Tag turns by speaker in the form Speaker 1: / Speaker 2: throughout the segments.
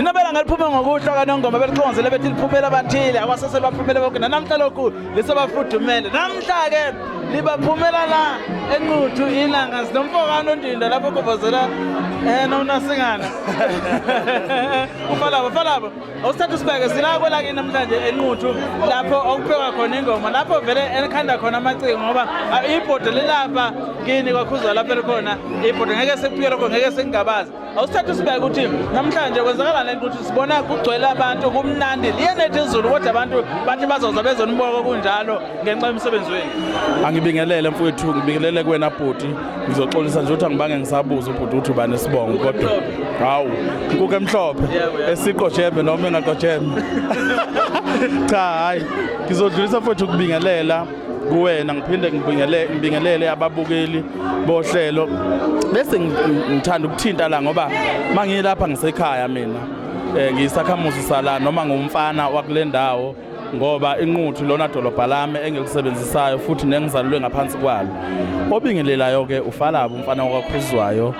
Speaker 1: Linobela ngaliphume ngokuhlwa kaNongoma belixongozele bethi liphumela abathile abasese baphumele bonke nanamhla lokhu lisabafudumele. Namhla-ke libaphumela la eNquthu ilanga sinomfokano ondinda lapho kuvozela nonasingana. Ufalabo falabo. Awusithatha usibeke sila kwelakini namhlanje eNquthu lapho okuphekwa khona ingoma lapho vele elikhanda khona amaciko ngoba ibhodo lilapha kini kwakhuzwa lapho elikhona ibhodo ngeke sikuphike lokho ngeke singabazi. Awusithatha usibeke ukuthi namhlanje kwenzakalani eNquthu sibona kugcwele abantu kumnandi liyenetha izulu kodwa abantu bathi bazoza bezoniboko kunjalo ngenxa yomsebenzi wenu.
Speaker 2: Angibingelele mfowethu, ngibingelele kuwena bhuti. Ngizoxolisa nje ukuthi angibange ngisabuza ubhuti ukuthi ubani isibongo kodwa hawu inkukhu emhlophe esiqojembe noma engaqojembe. Cha hayi ngizodlulisa mfowethu ukubingelela kuwena ngiphinde ngibingelele ngibingelele ababukeli bohlelo bese ngithanda ukuthinta la ngoba mangilapha ngisekhaya mina ngiyisakhamuzi sala noma ngumfana wakule ndawo ngoba iNquthu lona dolobha lami engilisebenzisayo futhi nengizalelwe ngaphansi kwalo. Obingelelayo ke uFalabo umfana wakwaKhuzwayo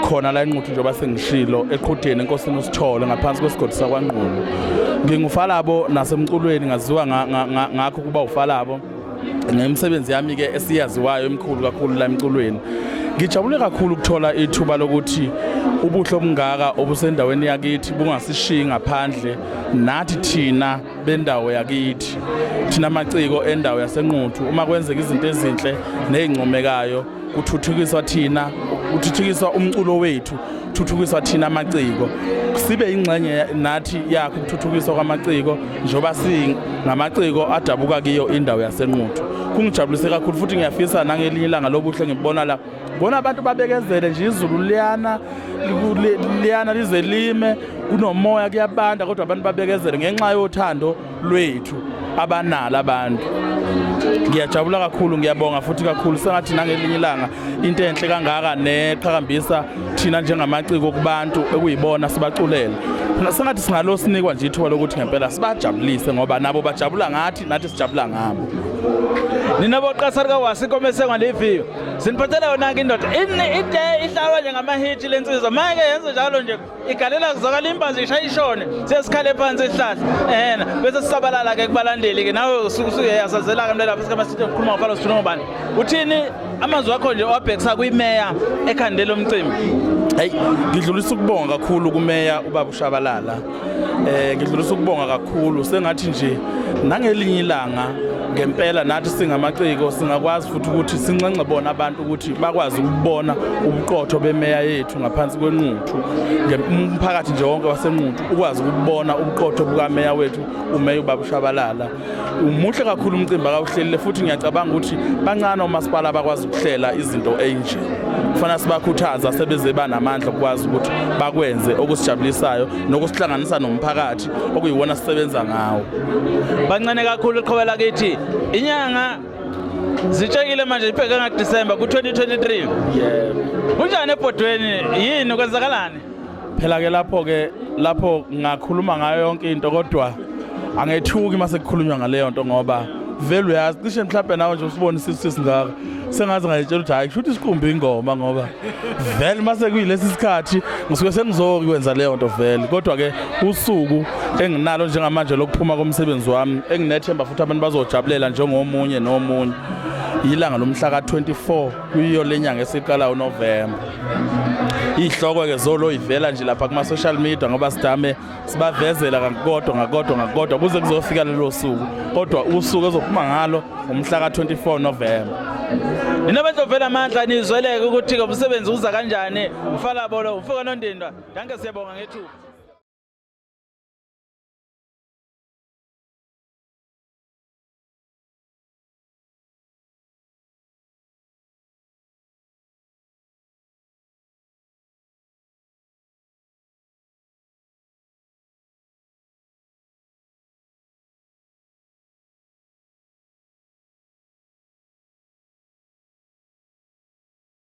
Speaker 2: khona la eNquthu njengoba sengishilo eqhudeni enkosini uSithole ngaphansi kwesigodi sakwaNqulu. Ngingufalabo nasemculweni ngaziwa ngakho kuba uFalabo ngemisebenzi yami ke esiyaziwayo emikhulu kakhulu la emculweni. Ngijabule kakhulu ukuthola ithuba lokuthi ubuhle obungaka obusendaweni yakithi bungasishiyi ngaphandle nathi thina bendawo yakithi thina amaciko endawo yaseNquthu uma kwenzeka izinto ezinhle nezincomekayo kuthuthukiswa thina kuthuthukiswa umculo wethu kuthuthukiswa thina amaciko sibe ingxenye nathi yakho ukuthuthukiswa kwamaciko njengoba singamaciko adabuka kiyo indawo yaseNquthu. Kungijabulise kakhulu futhi ngiyafisa nangelinye ilanga lobuhle ngibona la bona abantu babekezele nje izulu liyana liyana lize lime kunomoya kuyabanda kodwa abantu babekezele ngenxa yothando lwethu abanalo abantu. Ngiyajabula kakhulu ngiyabonga futhi kakhulu sengathi nangelinye ilanga into enhle kangaka neqhakambisa thina njengamaciko kubantu ekuyibona sibaculela sengathi singalo sinikwa nje ithuba lokuthi ngempela sibajabulise ngoba nabo bajabula ngathi nathi sijabula ngabo.
Speaker 1: Nina boqasa likawasi inkomo esengwa liviyo siniphathela yona-ke indoda ide ihlaba nje ngamahithi lensizwa make yenze njalo nje igalela kuzwakala imbazi ishaya ishone sesikhale phansi isihlahla ehena bese sisabalala-ke kubalandeli-ke nawe usuke usuyasazela-ke mntwana lapho sikama sithi ukhuluma ngofalo sifuna ngobani uthini amazwi akho nje owabhekisa kwimeya ekhande lomcimbi?
Speaker 2: Hey, ngidlulisa ukubonga kakhulu kumeya ubaba uShabalala. Ngidlulisa ukubonga kakhulu sengathi nje nangelinye ilanga ngempela nathi singamaciko singakwazi futhi ukuthi sinxenxe bona abantu ukuthi bakwazi ukubona ubuqotho bemeya yethu ngaphansi kweNquthu umphakathi nje wonke waseNquthu ukwazi ukubona ubuqotho bukameya wethu umeya ubaba uShabalala. Umuhle kakhulu umcimbi akawuhlelile futhi ngiyacabanga ukuthi bancane omasipala abakwazi ukuhlela izinto enje. Kufanele sibakhuthaza sebeze banamandla okwazi ukuthi bakwenze okusijabulisayo nokusihlanganisa nomphakathi okuyiwona sisebenza ngawo.
Speaker 1: Bancane kakhulu iqhobela kithi inyanga zitshekile manje ibheke ngaDisemba ku-2023.
Speaker 2: Yebo.
Speaker 1: Kunjani ebhodweni yini kwenzakalani?
Speaker 2: Phela ke lapho ke lapho ngakhuluma ngayo yonke into kodwa angethuki mase kukhulunywa ngaleyo nto ngoba vele uyazi cishe mhlawumbe nawe nje usibone isisu sesingaka sengaze ngayitshela ukuthi hayi kusho ukuthi isiqumbi ingoma ngoba vele mase kuyilesi sikhathi ngisuke sengizokwenza leyo nto vele kodwa ke usuku enginalo njengamanje lokuphuma komsebenzi wami enginethemba futhi abantu bazojabulela njengomunye nomunye ilanga lomhla ka-24 kuyiyo lenyanga esiqala uNovember. Ihloko ke zolo ivela nje lapha kuma social media ngoba sidame sibavezela ngakodwa ngakodwa ngakodwa kuze kuzofika lelo suku kodwa usuku ezophuma ngalo umhla ka-24 November.
Speaker 1: Nina bendlovela amandla nizweleke ukuthi umsebenzi uza kanjani. Mfalabolo, umfoka Nondindwa. Danke siyabonga ngethuba.